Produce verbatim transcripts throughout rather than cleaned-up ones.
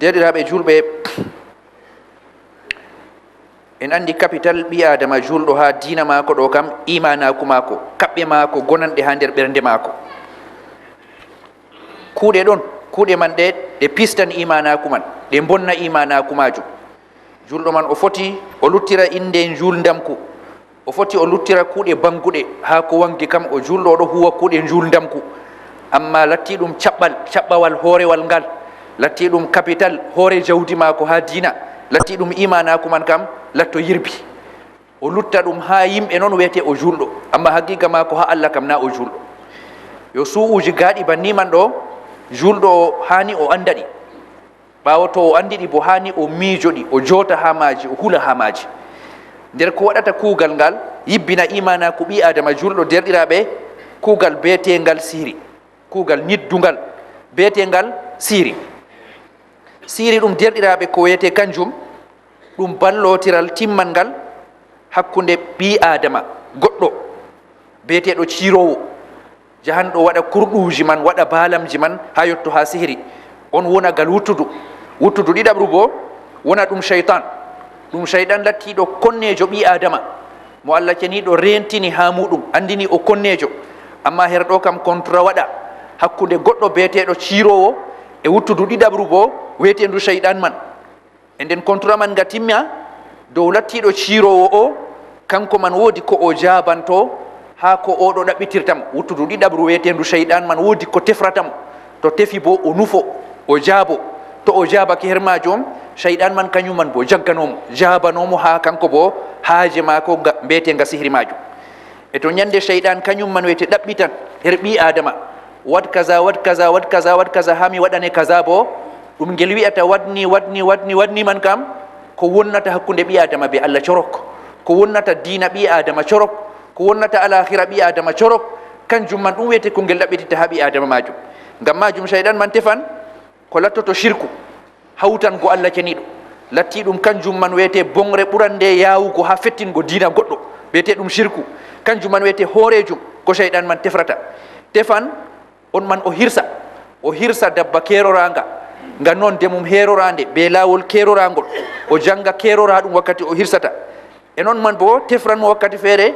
Deerɗiraaɓe juulɓe, en anndi kapital ɓii Aadama juulɗo haa diina maako ɗo kam, imaanaaku maako, kaɓɓe maako gonanɗe haa nder ɓernde maako. Kuuɗe ɗon, kuuɗe man ɗe, ɗe pistan imaanaaku man, ɗe mbonna imaanaaku maajum. Juulɗo man o foti o luttira innde njuulndamku, o foti o luttira kuuɗe bannguɗe haa ko wanngi kam, o juulɗo o ɗo huuwa kuuɗe njuulndamku. Ammaa latti ɗum caɓɓal, caɓɓawal hoorewal ngal, latti ɗum kapital hoore jawdi maako haa diina, latti ɗum imaanaaku man kam, latto yirbi. O lutta ɗum haa yimɓe noon wiyete o juulɗo, ammaa haqiiqa maako haa Allah kam na o juulɗo. Yo suu'uuji gaaɗi banni man ɗo, juulɗo o haani o annda ɗi. Ɓaawo to o anndi ɗi bo, haani o miijo ɗi, o joota haa maaji, o hula haa maaji. Nder ko waɗata kuugal ngal yibbina imaanaaku ɓii Aadama juulɗo, deerɗiraaɓe, kuugal beeteengal sihiri, kuugal nyiddungal beeteengal sihiri. Sihiri ɗum, deerɗiraaɓe, ko wiyetee kanjum, ɗum ballootiral timmangal hakkunde ɓii Aadama goɗɗo beeteeɗo ciiroowo, jahanɗo waɗa kurɗuuji man, waɗa baalamji man, haa yotto haa sihiri. On wona gal wuttudu. Wuttudu ɗiɗaɓru boo wona ɗum ceytaan. Ɗum ceytaan lattiiɗo konneejo ɓii Aadama, mo Allah ceniiɗo reentini haa muuɗum, anndini o konneejo. Ammaa her ɗo kam kontra waɗa hakkunde goɗɗo beeteeɗo ciiroowo e wuttudu ɗiɗaɓru boo wiyeteendu ceytaan man. E nden kontra man nga timma dow lattiiɗo ciiroowo o, kanko man woodi ko o jaabanto haa ko o ɗo ɗaɓɓitirta mo. Wuttudu ɗiɗaɓru wiyeteendu ceyɗaan man woodi ko tefrata mo. To tefi bo o nufo, o jaabo. To o jaabake her maajum, ceyɗaan man kañum man bo jagganoo mo, jaabanoo mo haa kanko bo haaje maako nga, mbiyetee nga sihiri maajum. E to ñande ceyɗaan kañum man wiyete ɗaɓɓitan her ɓii Aadama, waɗ kaza, waɗ kaza, waɗ kaza, waɗ kaza, haa mi waɗane kaza bo, ɗum ngel wi'ata waɗ ni, waɗ ni, waɗ ni, waɗ ni man kam, ko wonnata hakkunde ɓii Aadama be Allah corok, ko wonnata diina ɓii Aadama corok, ko wonnata alaahira ɓii Aadama corok, kanjum man ɗum wiyete ko ngel ɗaɓɓititta haa ɓii Aadama maajum. Ngam maajum ceyɗaan man tefan ko lattoto cirku, hawtango Allah ceniiɗo. Latti ɗum kanjum man wiyete bonre ɓurande yaawugo haa fettingo diina goɗɗo, wiyete ɗum cirku. Kanjum man wiyete hooreejum ko ceyɗaan man tefrata. Tefan on man o hirsa, o hirsa dabba keeroraanga, nga nonde mum heeroraande be laawol keeroraangol, o jannga keeroraaɗum wakkati o hirsata. E non man bo tefran mo wakkati feere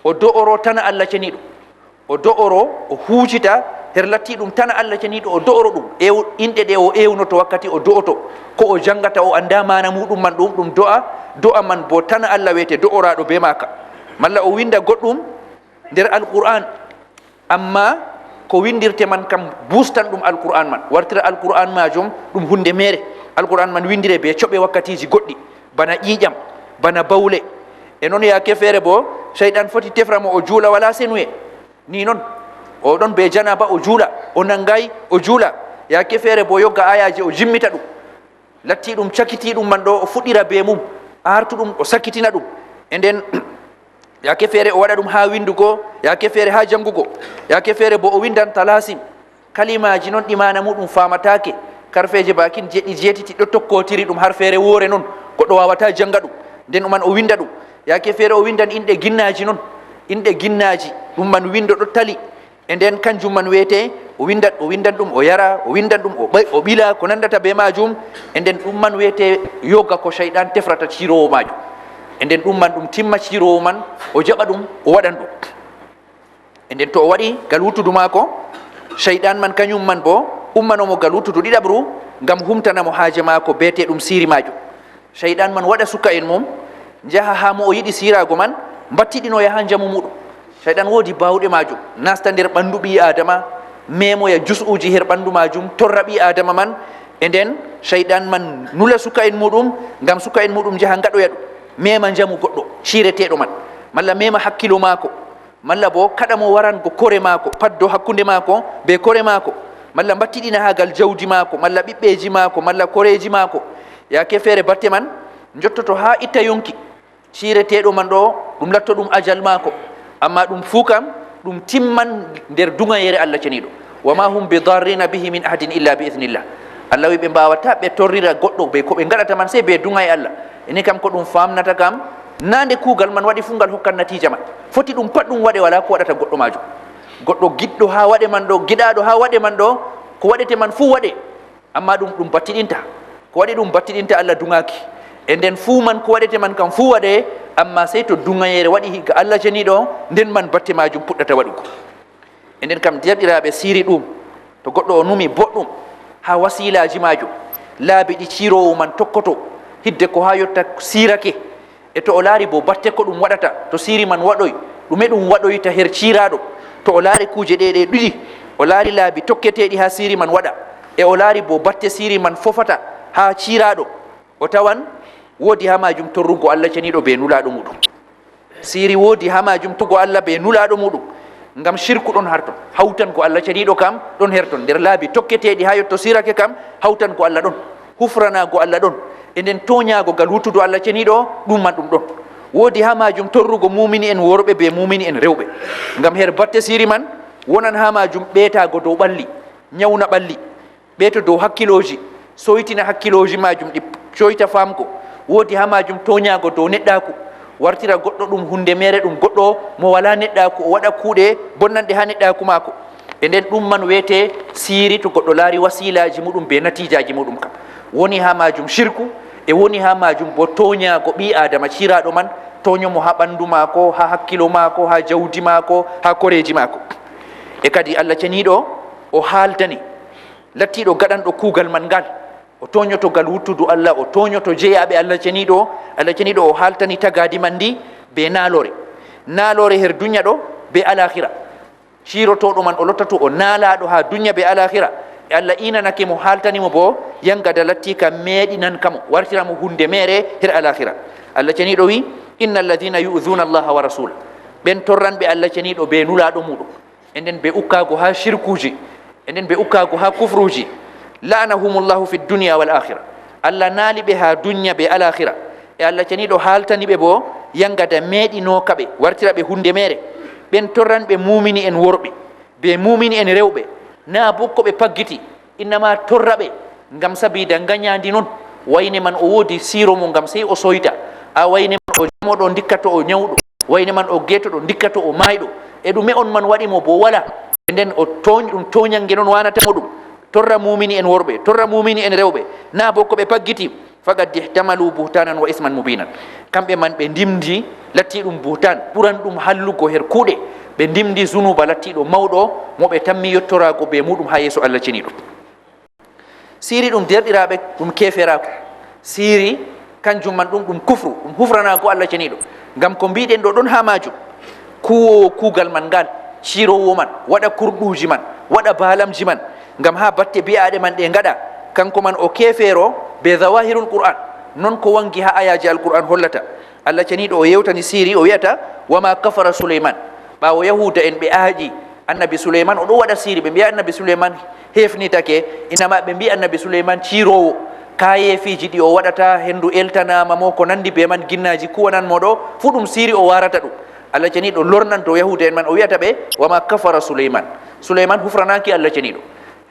o do'oro tana Allah ceniiɗo. O do'oro, o huucita her latti ɗum tana Allah ceniiɗo, o do'oro ɗum. Ew-, inɗe ɗe o ewnoto wakkati o do'oto, ko o jangata o anndaa maana muuɗum man, ɗum, ɗum do'a, do'a man bo tana Allah wiyete do'oraaɗo be maaka. Malla o winda goɗɗum nder Alqur'aan, ammaa ko windirte man kam bustan ɗum Alqur'aan man, wartira Alqur'aan maajum ɗum huunde meere. Alqur'aan man windire be coɓe wakkatiiji goɗɗi, bana ƴiiƴam, bana bawle. E non yaake feere bo, seyɗan foti tefra mo o juula walaa senuye. Ni non, o ɗon be janaba o juula, o nangaay o juula. Yaake feere bo yogga aayaaje o jimmita ɗum. Latti ɗum cakiti ɗum man ɗo, o fuɗɗira be mum, artu ɗum, o sakitina ɗum. E nden, yaake feere o waɗa ɗum haa windugo, yaake feere haa jangugo, yaake feere bo o windan talasim. Kalimaaji non ɗi maana muuɗum faamataake. Karfeeje baakin jeɗɗi, jeetati ɗo tokkootiri ɗum har feere woore non, goɗɗo waawataa jannga ɗum. Nden ɗum man o winnda ɗum. Yaake feere o winndan inɗe ginnaaji non, inɗe ginnaaji, ɗum man winndo ɗo tali. E nden kanjum man wiyetee, o winndan, o winndan ɗum, o yara, o winndan ɗum, o ɓay-, o ɓila, ko nanndata bee maajum. E nden ɗum man wiyetee yoga ko seyɗan tefrata ciiroowo maajum. E nden ɗum man ɗum timma ciiroowo man, o jaɓa ɗum, o waɗan ɗum. E nden to o waɗi gal wuttudu maako, seyɗan man kañum man boo ummanoo mo gal wuttudu ɗiɗaɓru ngam humtana mo haaje maako beetee ɗum siiri maajum. Seyɗan man waɗa suka'en mum, njaha haa mo o yiɗi siiraago man, mbattiɗinoya haa njamu muuɗum. Seyɗan woodi baawɗe maajum, nasta nder ɓanndu ɓii-aadama, meemoya jus'uuji her ɓanndu maajum, torra ɓii-aadama man. E nden seyɗan man nula suka'en muuɗum ngam suka'en muuɗum njaha ngaɗoya ɗum, meema njamu goɗɗo ciireteeɗo man, malla meema hakkilo maako. Malla boo kaɗa mo warango kore maako, paddo hakkunde maako bee kore maako, malla mbattiɗina haa gal jawdi maako, malla ɓiɓɓeeji maako, malla koreeji maako. Yaake feere batte man njottoto haa itta yonki ciireteeɗo man ɗo, ɗum latto ɗum ajal maako. Ammaa ɗum fuu kam, ɗum timman nder duŋayeere Allah ceniiɗo. "Wa ma hum bi darrina bihi min ahadin illa bi idnillah." Allah wi ɓe mbaawataa ɓe torrira goɗɗo bee ko ɓe ngaɗata man, sey bee duŋaye Allah. Ene kam ko ɗum faamnata kam, naa nde kuugal man waɗi fuu ngal hokkan natiija man. Foti ɗum pat ɗum waɗe, walaa ko waɗata goɗɗo maajum. Goɗɗo giɗɗo haa waɗe man ɗo, giɗaaɗo haa waɗe man ɗo, ko waɗete man fuu waɗe. Ammaa ɗum, ɗum battiɗinta. Ko waɗi ɗum battiɗinta Allah duŋaaki. E nden fuu man ko waɗete man kam fuu waɗe, ammaa sey to duŋayeere waɗi higa Allah ceniiɗo, nden man batte maajum puɗɗata waɗugo. E nden kam, deerɗiraaɓe, siiri ɗum, to goɗɗo o numi boɗɗum haa wasiilaaji maajum, laabi ɗi ciiroowo man tokkoto, hidde ko haa yotta siirake, e to o laari boo batte ko ɗum waɗata, to siiri man waɗoy, ɗume ɗum waɗoyta her ciiraaɗo, to o laari kuuje ɗe ɗe ɗiɗi, o laari laabi tokketeeɗi haa siiri man waɗa, e o laari boo batte siiri man fofata haa ciiraaɗo, o tawan woodi haa maajum torrugo Allah ceniiɗo bee nulaaɗo muuɗum. Siiri woodi haa maajum torrugo Allah bee nulaaɗo muuɗum, ngam cirku ɗon harton, hawtango Allah ceniiɗo kam ɗon herton, nder laabi tokketeeɗi haa yotto siirake kam, hawtango Allah ɗon, hufranaago Allah ɗon, e nden tooɲaago gal wuttudu Allah ceniiɗo, ɗum man ɗum ɗon. Woodi haa maajum torrugo muumini en worɓe bee muumini en rewɓe, ngam her batte siiri man wonan haa maajum ɓeetaago dow ɓalli, nyawna ɓalli, ɓeeto dow hakkilooji, soytina hakkilooji maajum, ɗi coyta faamgo. Woodi haa maajum tooɲaago dow neɗɗaaku, wartira goɗɗo ɗum huunde meere, ɗum goɗɗo mo walaa neɗɗaaku, o waɗa kuuɗe bonnanɗe haa neɗɗaaku maako. E nden ɗum man weete siiri, to goɗɗo laari wasiilaaji muuɗum bee natiijaaji muuɗum kam. Woni haa maajum cirku, e woni haa maajum boo tooɲaago ɓii-aadama ciiraaɗo man, tooɲo mo haa ɓanndu maako, haa hakkilo maako, haa jawdi maako, haa koreeji maako. E kadi Allah ceniiɗo o haaltani lattiiɗo gaɗanɗo kuugal man ngal, o tooɲoto gal wuttudu Allah, o tooɲoto jeyaaɓe Allah ceniiɗo. Allah ceniiɗo o haaltani tagaadi man ndi bee naaloore, naaloore her dunya ɗo bee alaahira. Ciirotooɗo man o lottoto o naalaaɗo haa dunya bee alaahira. E Allah iinanake mo, haaltani mo boo yangada lattiika meeɗinanka mo, wartira mo huunde meere her alaahira. Allah ceniiɗo wi: "Inna alladhina yu'dhuna Allaha wa rasula." Ɓen torranɓe Allah ceniiɗo bee nulaaɗo muuɗum, e nden ɓe ukkaago haa cirkuuji, e nden ɓe ukkaago haa kufruuji, "la'anahumullahu fid dunya wal akhira." Allah naali ɓe haa dunya bee alaahira. E Allah ceniiɗo haaltani ɓe boo yangada meeɗinooka ɓe, wartira ɓe huunde meere. Ɓen torranɓe muumini en worɓe bee muumini en rewɓe, naa boo ko ɓe paggiti, innama torra ɓe ngam sabiida nganyaandi non. Wayne man o woodi siiro mo ngam sey o soyta. A wayne man o jamoɗo ndikka to o nyawɗo. Wayne man o geetoɗo ndikka to o maayɗo. E ɗume on man waɗi mo boo? Walaa. E nden o tooñ-, ɗum tooɲange non waanata mo ɗum. Torra muumini en worɓe, torra muumini en rewɓe, naa boo ko ɓe paggiti. "Faqad ihtamalu buhtanan wa isman mubinan." Kamɓe man ɓe ndimndi lattiiɗum buhtan, ɓuranɗum hallugo her kuuɗe. Ɓe ndimndi zunuba lattiiɗo mawɗo, mo ɓe tammi yottoraago bee muuɗum haa yeeso Allah ceniiɗo. Siiri ɗum, deerɗiraaɓe, ɗum keeferaaku. Siiri kanjum man ɗum, ɗum kufru, ɗum hufranaaku Allah ceniiɗo. Ngam ko mbiɗen ɗo ɗon haa maajum. Kuwoowo kuugal man ngal, ciiroowo man, waɗa kurɗuuji man, waɗa baalamji man, ngam haa batte bi'aaɗe man ɗe ngaɗa, kanko man o keefeero bee zawahirul Qur'an, non ko wanngi haa ayaaje Al-Qur'an hollata. Allah ceniiɗo o yewtani siiri, o wi'ata: "Wa ma kafara Suleyman." Ɓaawo Yahuuda en ɓe aaƴi Annabi Suleyman, o ɗo waɗa siiri, ɓe mbi'a Annabi Suleyman hefnitake, inama ɓe mbi'a Annabi Suleyman ciiroowo, kaayeefiiji ɗi o waɗata, henndu eltanaama mo, ko nanndi bee man, ginnaaji kuwanan mo ɗo, fuu ɗum siiri o waarata ɗum. Allah ceniiɗo lornanto Yahuuda en man, o wi'ata ɓe: "Wa ma kafara Suleyman." Suleyman hufranaaki Allah ceniiɗo.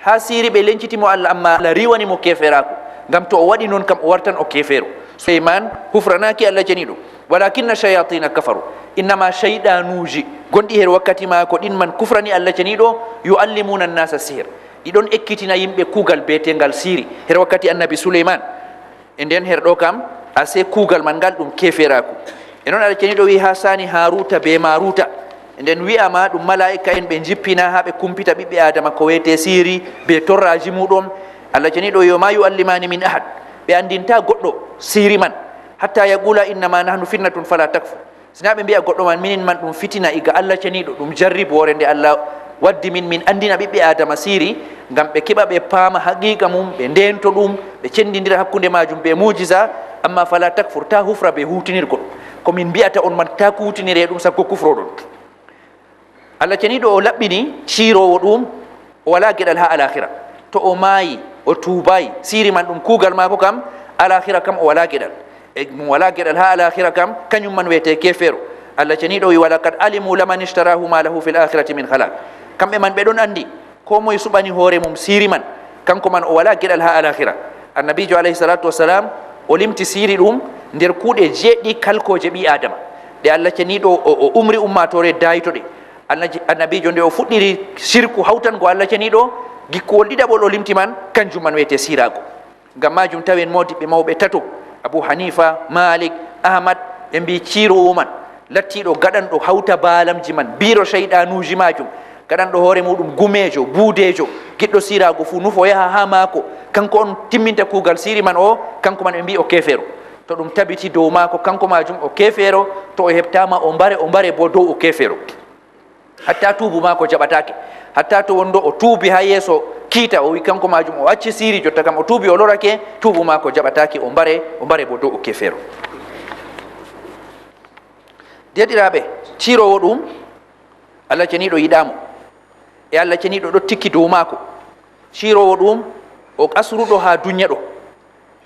Haa siiri ɓe lenciti mo Allah, ammaa Allah riiwani mo keeferaaku, ngam to o waɗi non kam, o wartan o keefeero. Suleyman hufranaaki Allah ceniiɗo. "Walakinna shayatina kafaru." Innama shayɗanuuji gonɗi her wakkati maako ɗin man kufrani Allah ceniiɗo. "Yu'allimuna nnasa sihir." Ɗi ɗon ekkitina yimɓe kuugal beeteengal siiri her wakkati Annabi Suleyman. E nden her ɗo kam, ase kuugal man ngal ɗum keeferaaku. E non Allah ceniiɗo wi'i haa sani Haaruta bee Maaruta. E nden wi'ama ɗum malaa'ika en ɓe njippina haa ɓe kumpita ɓiɓɓe Aadama ko weete siiri bee torraaji muuɗum. Allah ceniiɗo wi'i: "Wa ma yu'allimani min ahad." Ɓe anndinta goɗɗo siiri man. "Hatta yaqula innama nahnu fitnatun fala takfur." Sina ɓe mbi'a goɗɗo man, minin man ɗum fitina iga Allah ceniiɗo, ɗum jarriboore nde Allah waddi min, min anndina ɓiɓɓe Aadama siiri, ngam ɓe keɓa ɓe paama haqiiqa mum, ɓe ndeento ɗum, ɓe cendindira hakkunde maajum bee muujiza, ammaa fala takfur, taa hufra bee huutinirgo ɗum. Ko min mbi'ata on man, taa kuutinire ɗum, sakko kufroɗon. Allah ceniiɗo o laɓɓini ciiroowo ɗum, o walaa geɗal haa alaahira. To o maayi, o tuubaay, siiri man ɗum kuugal maako kam, alaahira kam o walaa geɗal. E mo walaa geɗal haa alaahira kam, kañum man wiyetee keefeero. Allah ceniiɗo wi'i: "Walaqad alimu laman ishtarahu ma lahu fil akhirati min khalaq." Kamɓe man ɓe ɗon anndi, koo moye suɓani hoore mum siiri man, kanko man o walaa geɗal haa alaahira. Annabiijo alayhi salaatu wassalam, o limti siiri ɗum nder kuuɗe jeeɗiɗi kalkooje ɓii Aadama, ɗe Allah ceniiɗo o, o umri ummaatoore daayito ɗe. Annaji-, annabiijo nde o fuɗɗiri sirku hawtango Allah ceniiɗo, gikkuwol ɗiɗaɓol o limti man, kanjum man wiyetee siiraago. Ngam maajum tawen moodiɓɓe mawɓe tato, Abu Hanifa, Malik, Ahmad, ɓe mbi ciiroowo man, lattiiɗo gaɗanɗo hawta baalamji man, biiro ceyɗanuuji maajum, gaɗanɗo hoore muuɗum gumeejo, buudeejo, giɗɗo siiraago fuu, nufo yaha haa maako, kanko on timminta kuugal siiri man o, kanko man ɓe mbi o keefeero. To ɗum tabiti dow maako, kanko maajum o keefeero, to o heɓtaama o mbare, o mbare boo dow o keefeero. Hatta tuubu maako jaɓataake. Hatta to wonɗo o tuubi haa yeeso kiita, o wi kanko maajum o acci siiri, jotta kam o tuubi o lorake, tuubu maako jaɓataake, o mbare, o mbare boo dow o keefeero. Deerɗiraaɓe, ciiroowo ɗum, Allah ceniiɗo yiɗaa mo. E Allah ceniiɗo ɗo tikki dow maako. Ciiroowo ɗum, o asruɗo haa dunya ɗo.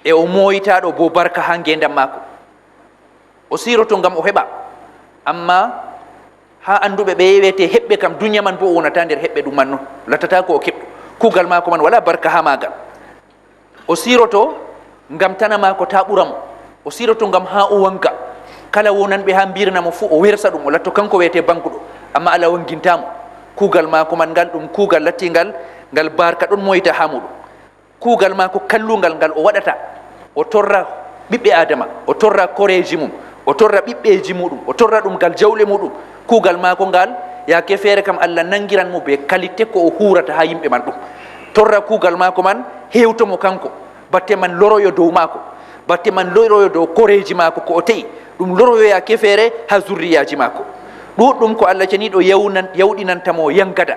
E o mooyitaaɗo boo barka haa ngeendam maako. O siiroto ngam o heɓa. Ammaa haa annduɓe ɓe wi'ete heɓɓe kam, dunya man boo o wonata nder heɓɓe ɗum man non. Lattata ko o keɓɗo. Kuugal maako man walaa barka haa maagal. O siiroto ngam tana maako taa ɓura mo. O siiroto ngam haa o waŋga. Kala wonanɓe haa mbirna mo fuu o wersa ɗum, o latto kanko wi'ete baŋguɗo. Ammaa Allah waŋgintaa mo. Kuugal maako man ngal ɗum kuugal lattiingal ngal barka ɗon mooyta haa muuɗum. Kuugal maako kalluŋgal ngal o waɗata, o torra ɓiɓɓe Aadama, o torra koreeji mum, o torra ɓiɓɓeeji muuɗum, o torra ɗum ngal jawle muuɗum. Kuugal maako ngal, yaake feere kam Allah naŋgiran mo bee kalitte ko o huuwrata haa yimɓe man ɗum. Torra kuugal maako man, hewto mo kanko, batte man loroyo dow maako, batte man loroyo dow koreeji maako ko o te'i, ɗum loroyo yaake feere haa zurriyaaji maako. Ɗuuɗɗum ko Allah ceniiɗo yawnan-, yawɗinanta mo yaŋgada.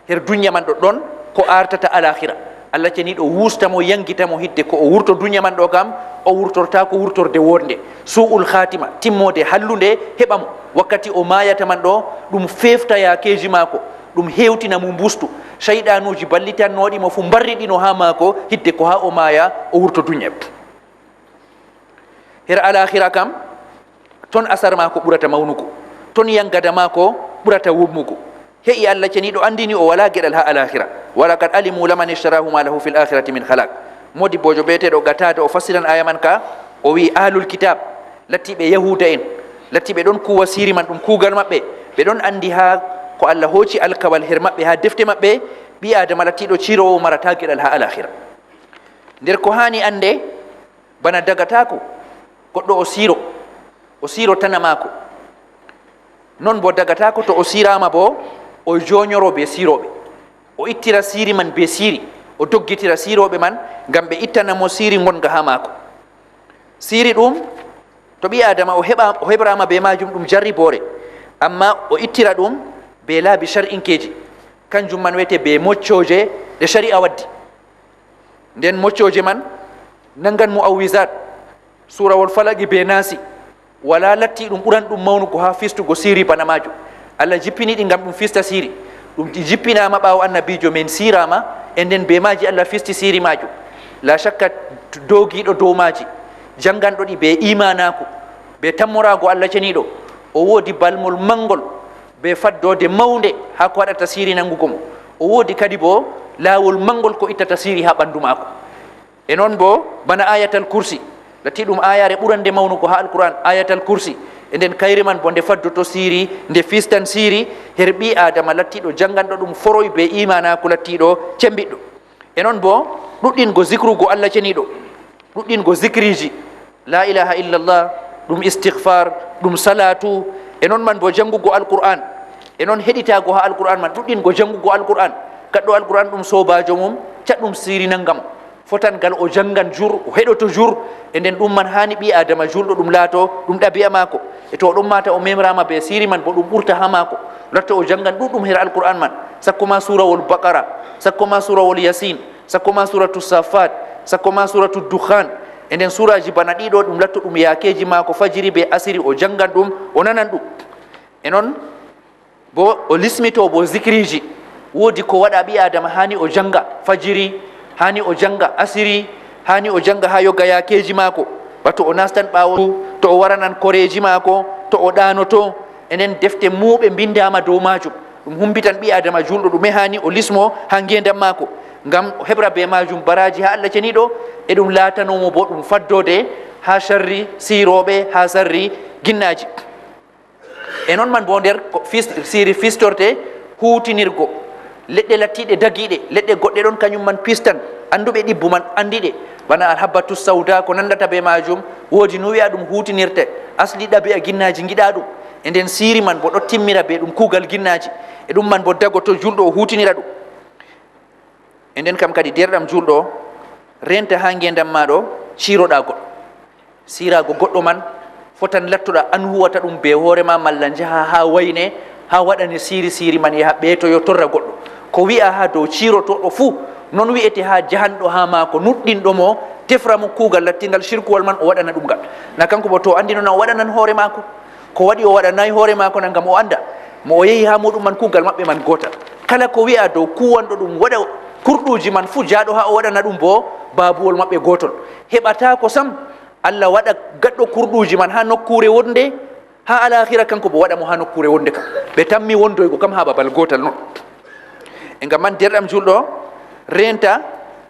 Her dunya man ɗo ɗon ko artata alaakhira. Allah ceniiɗo wusta mo, yaŋgita mo hidde ko o wurto dunya man ɗo kam, o wurtortaako wurtorde woɗnde. Su'ul khaatima, timmoode hallunde heɓa mo. Wakkati o maayata man ɗo, ɗum feefta yaakeeji maako, ɗum hewtina mo mbustu. Ceyɗanuuji ballitannooɗi mo fuu mbarriɗino haa maako, hidde ko haa o maaya, o wurto dunya. Her alaakhira kam, ton asar maako ɓurata mawnugo, ton yaŋgada maako ɓurata wummugo. He'i Allah ceniiɗo anndini o walaa geɗal haa alaakhira. "Wa laqad alimu laman ishtarahu ma lahu fil akhirati min khalaq." Moodibbojo bi'eteeɗo Qataada o fassiran aaya man ka, o wi'i, "Ahlul kitab, lattiiɓe Yahuuda'en, lattiiɓe ɗon kuuwa siiri man, ɗum kuugal maɓɓe, ɓe ɗon anndi haa ko Allah hooci alkawal her maɓɓe haa defte maɓɓe, ɓii Aadama lattiiɗo ciiroowo marataa geɗal haa alaakhira." Nder ko haani annde, bana dagataako goɗɗo o siiro, o siiro tana maako. Non boo dagataako to o siiraama boo, o joonyoro bee siirooɓe. O ittira siiri man bee siiri, o doggitira siirooɓe man ngam ɓe ittana mo siiri ngonga haa maako. Siiri ɗum, to ɓii Aadama o heɓa, o heɓraama bee maajum, ɗum jarriboore. Ammaa o ittira ɗum bee laabi car'inkeeji. Kanjum man wi'ete bee moccooje ɗe cari'a waddi. Nden moccooje man naŋgan mu'awwizaat, suurawol Falaqi bee Naasi. Walaa lattiiɗum ɓuranɗum mawnugo haa fistugo siiri bana maajum. Allah jippini ɗi ngam ɗum fista siiri. Ɗum ɗi jippinaama ɓaawo annabiijo men siiraama, e nden bee maaji Allah fisti siiri maajum. Laa cakka, doogiiɗo dow maaji, jaŋganɗo ɗi bee iimaanaaku, bee tammoraago Allah ceniiɗo, o woodi balmol maŋgol bee faddoode mawnde haa ko haɗata siiri naŋgugo mo. O woodi kadi boo laawol maŋgol ko ittata siiri haa ɓandu maako. E non boo, bana Ayatal Kursi, latti ɗum aayaare ɓurande mawnugo haa Alkur'an, Ayatal Kursi. E nden kayre man boo nde faddoto siiri, nde fistan siiri, her ɓii Aadama lattiiɗo jaŋganɗo ɗum foroy bee iimaanaaku lattiiɗo cembiɗɗo. E non boo, ɗuɗɗingo zikrugo Allah ceniiɗo, ɗuɗɗingo zikriiji, la ilaha illallah, ɗum istighfar, ɗum salatu, e non man boo jaŋgugo Alkur'an, e non heɗitaago haa Alkur'an man, ɗuɗɗingo jaŋgugo Alkur'an. Gaɗɗo Alkur'an ɗum soobaajo mum, caɗɗum siiri naŋga mo. Fotan ngal o jaŋgan jur, o heɗoto jur, e nden ɗum man haani ɓii Aadama juulɗo ɗum laato, ɗum ɗabi'a maako. E to o ɗon maata o memraama bee siiri man boo ɗum ɓurta haa maako. Latta o jaŋgan ɗuɗɗum her Alkur'an man, sakko ma suurawol Baqara, sakko ma suurawol Yasin, sakko ma suuratu Saffat, sakko ma suuratu Dukhan. E nden suuraaji bana ɗiɗo ɗum latto ɗum yaakeeji maako fajiri bee asiri o jaŋgan ɗum, o nanan ɗum. E non boo o lismito boo zikriiji. Woodi ko waɗa ɓii Aadama haani o jaŋga fajiri, haani o jaŋga asiri, haani o jaŋga haa yoga yaakeeji maako. Ba to o nastan ɓaawo, to o waranan koreeji maako, to o ɗaanoto, e nden defte muuɓe mbindaama dow maajum. Ɗum humbitan ɓii Aadama juulɗo ɗume haani o lismo haa ngeendam maako, ngam o heɓra bee maajum baraaji haa Allah ceniiɗo, e ɗum laatano mo boo ɗum faddoode haa sarri siirooɓe, haa sarri ginnaaji. E non man boo nder ko fis-, siiri fistorte huuwtinirgo leɗɗe lattiiɗe dagiiɗe, leɗɗe goɗɗe ɗon kanyum man pistan, annduɓe ɗibbu man anndi ɗe. Bana alhabbatu sauda, ko nanndata bee maajum, woodi no wi'a ɗum huutinirte. Asli ɗabi'a ginnaaji ngiɗaa ɗum. E nden siiri man bo ɗo timmira bee ɗum kuugal ginnaaji. E ɗum man bo dagoto juulɗo o huutinira ɗum. E nden kam kadi, deerɗam juulɗo, reenta haa ngeendam ma ɗo ciiroɗaa goɗɗo. Siiraago goɗɗo man fotan lattoɗa an huwata ɗum bee hoore ma, malla njaha haa wayne, haa waɗane siiri, siiri man yaha ɓeetoyo torra goɗɗo. Ko wi'a haa dow ciirotooɗo fuu, non wi'ete haa jahanɗo haa maako, nuɗɗinɗo mo, tefra mo kuugal lattingal cirkuwol man, o waɗana ɗum ngal. Na kanko bo to o anndi non o waɗanan hoore maako. Ko waɗi o waɗanaay hoore maako na ngam o annda mo o yehi haa muuɗum man kuugal maɓɓe man gootal. Kala ko wi'a dow kuuwanɗo ɗum waɗa kurɗuuji man fuu, jaaɗo haa o waɗana ɗum bo baabuwol maɓɓe gootol. Heɓataako sam. Allah waɗa gaɗɗo kurɗuuji man haa nokkuure wonde, haa alaahira kanko bo waɗa mo haa nokkuure wonde kam. Ɓe tammi wondoygo kam haa babal gootal non. E ngam man, deerɗam juulɗo, reenta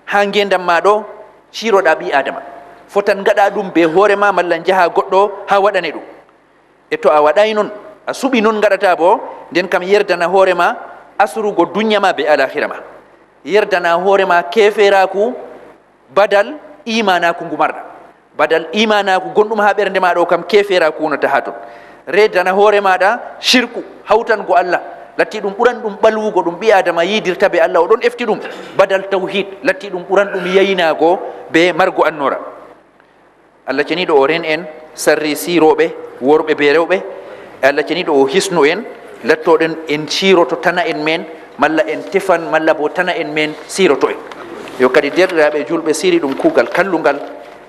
haa ngeendam ma ɗo ciiroɗaa ɓii Aadama. Fotan ngaɗa ɗum bee hoore ma, malla njaha goɗɗo haa waɗane ɗum. E to a waɗaay non, a suɓi non ngaɗata bo, nden kam yerdana hoore ma asrugo dunya ma bee alaahira ma. Yerdana hoore ma keefeeraaku badal iimaanaaku ngu marɗa. Badal iimaanaaku gonɗum haa ɓernde ma ɗo kam, keefeeraaku wonata haa ton. Reedana hoore maaɗa shirku, hawtango Allah, latti ɗum ɓuran ɗum ɓalwugo, ɗum ɓii Aadama yiidirta bee Allah, o ɗon efti ɗum. Badal tawhiid, latti ɗum ɓuran ɗum yaynaago bee margo annoora. Allah ceniiɗo o reen en sarri siirooɓe, worɓe bee rewɓe. E Allah ceniiɗo o hisnu en, lattoɗen en ciiroto tana'en men, malla en tefan, malla bo tana'en men siiroto en. Yo kadi, deerɗiraaɓe juulɓe, siiri ɗum kuugal kallungal,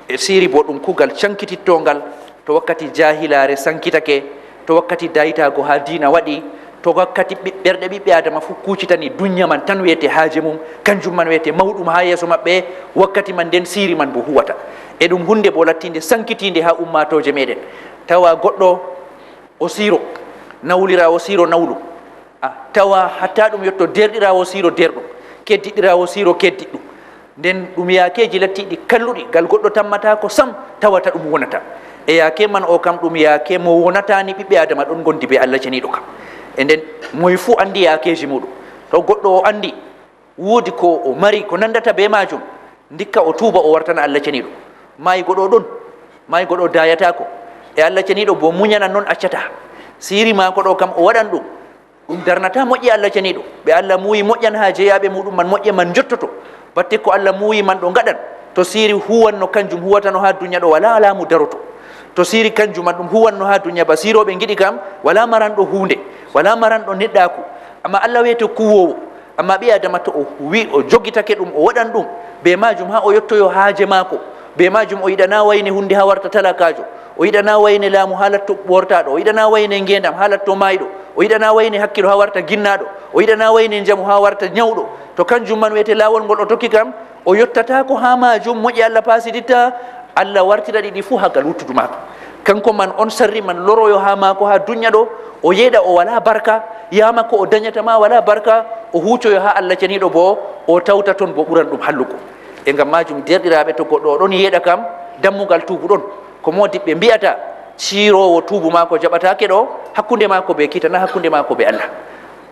e siiri bo ɗum kuugal cankitittoongal. To wakkati jaahilaare sankitake, to wakkati daytaago haa diina waɗi, to wakkati ɓi-, ɓerɗe ɓiɓɓe Aadama fuu kuucitani dunya man tan, wi'ete haaje mum, kanjum man wi'ete mawɗum haa yeeso maɓɓe, wakkati man nden siiri man bo huwata. E ɗum huunde bo lattiinde sankitiinde haa ummaatooje meɗen. Tawa goɗɗo o siiro, nawliraawo siiro nawlu. A tawa hatta ɗum yotto deerɗiraawo siiro deerɗum, keddiɗɗiraawo siiro keddiɗɗum. Nden ɗum yaakeeji lattiiɗi kalluɗi, gal goɗɗo tammataako sam tawata ɗum wonata. E yaake man o kam, ɗum yaake mo wonataani ɓiɓɓe Aadama ɗon ngondi bee Allah ceniiɗo kam. E nden moy fuu anndi yaakeeji muuɗum. To goɗɗo o anndi woodi ko o mari ko nanndata bee maajum, ndikka o tuuba, o wartana Allah ceniiɗo. Maaygo ɗo ɗon, maaygo ɗo dayataako. E Allah ceniiɗo bo munyanan non, accataa. Siiri maako ɗo kam o waɗan ɗum. Ɗum darnataa moƴƴi Allah ceniiɗo. Ɓe Allah muuyi moƴƴan haa jeyaaɓe muuɗum man, moƴƴe man njottoto. Batte ko Allah muuyi man ɗo ngaɗan. To siiri huwanno kanjum huwatano haa dunya ɗo, walaa laamu daroto. To siiri kanjum man ɗum huwanno haa dunya ba siirooɓe ngiɗi kam, walaa maranɗo huunde, walaa maranɗo neɗɗaaku. Ammaa Allah weeto kuwoowo. Ammaa ɓii Aadama to o wi o jogitake ɗum, o waɗan ɗum bee maajum haa o yottoyo haaje maako. Bee maajum o yiɗanaa wayne huunde haa warta talakaajo. O yiɗanaa wayne laamu haa latto ɓortaaɗo. O yiɗanaa wayne ngeendam haa latto maayɗo. O yiɗanaa wayne hakkilo haa warta ginnaaɗo. O yiɗanaa wayne njamu haa warta nyawɗo. To kanjum man wi'ete laawol ngol o tokki kam, o yottataako haa maajum, moƴƴi Allah paasiditta, Allah wartira ɗiɗi fuu haa gal wuttudu maako. Kanko man on sarri man loroyo haa maako haa dunya ɗo, o yeeɗa o walaa barka, yaama ko o danyata ma walaa barka, o huucoyo haa Allah ceniiɗo bo, o tawta ton bo ɓuran ɗum hallugo. E ngam maajum, deerɗiraaɓe, to goɗɗo o ɗon yeeɗa kam, dammugal tuubu ɗon. Ko moodiɓɓe mbi'ata, ciiroowo tuubu maako jaɓataake ɗo, hakkunde maako bee kiita, na hakkunde maako bee Allah.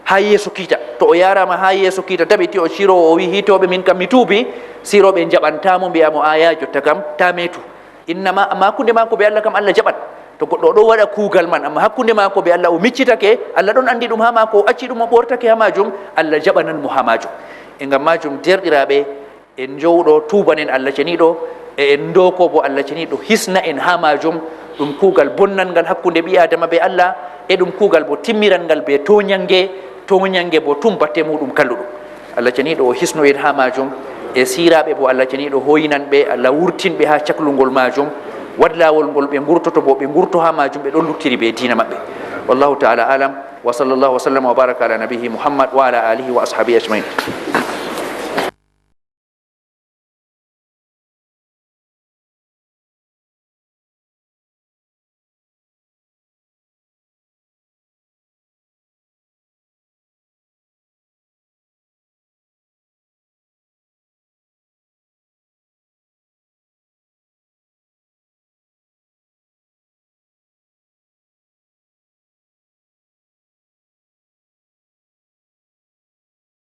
Haa yeeso kiita, to o yaaraama haa yeeso kiita, tabiti o ciiroowo, o wi'i, "Hiitooɓe, min kam mi tuubi." Siirooɓe njaɓantaa mo, mbi'a mo, "Aa, yaa jotta kam, taa meetu." Innama, ammaa hakkunde maako bee Allah kam, Allah jaɓan. To goɗɗo o ɗon waɗa kuugal man, ammaa hakkunde maako bee Allah o miccitake, Allah ɗon anndi ɗum haa maako, o acci ɗum, o ɓortake haa maajum, Allah jaɓanan mo haa maajum. E ngam maajum, deerɗiraaɓe, en njowɗo, tuubanen Allah ceniiɗo, e en ndooko bo Allah ceniiɗo hisna en haa maajum. Ɗum kuugal bonnangal hakkunde ɓii Aadama bee Allah, e ɗum kuugal bo timmirangal bee tooɲannge, tooɲannge bo tum batte muuɗum kalluɗum. Allah ceniiɗo o hisno en haa maajum, e siiraaɓe bo Allah ceniiɗo hoynan ɓe, Allah wurtin ɓe haa caklungol maajum, waɗ laawol ngol ɓe ngurtoto bo, ɓe ngurto haa maajum, ɓe ɗon luttiri bee diina maɓɓe. Wallahu ta'ala alam, wa sallallahu wa sallama wa baraka ala nabiyyi Muhammad wa ala alihi wa ashabihi ajma'in.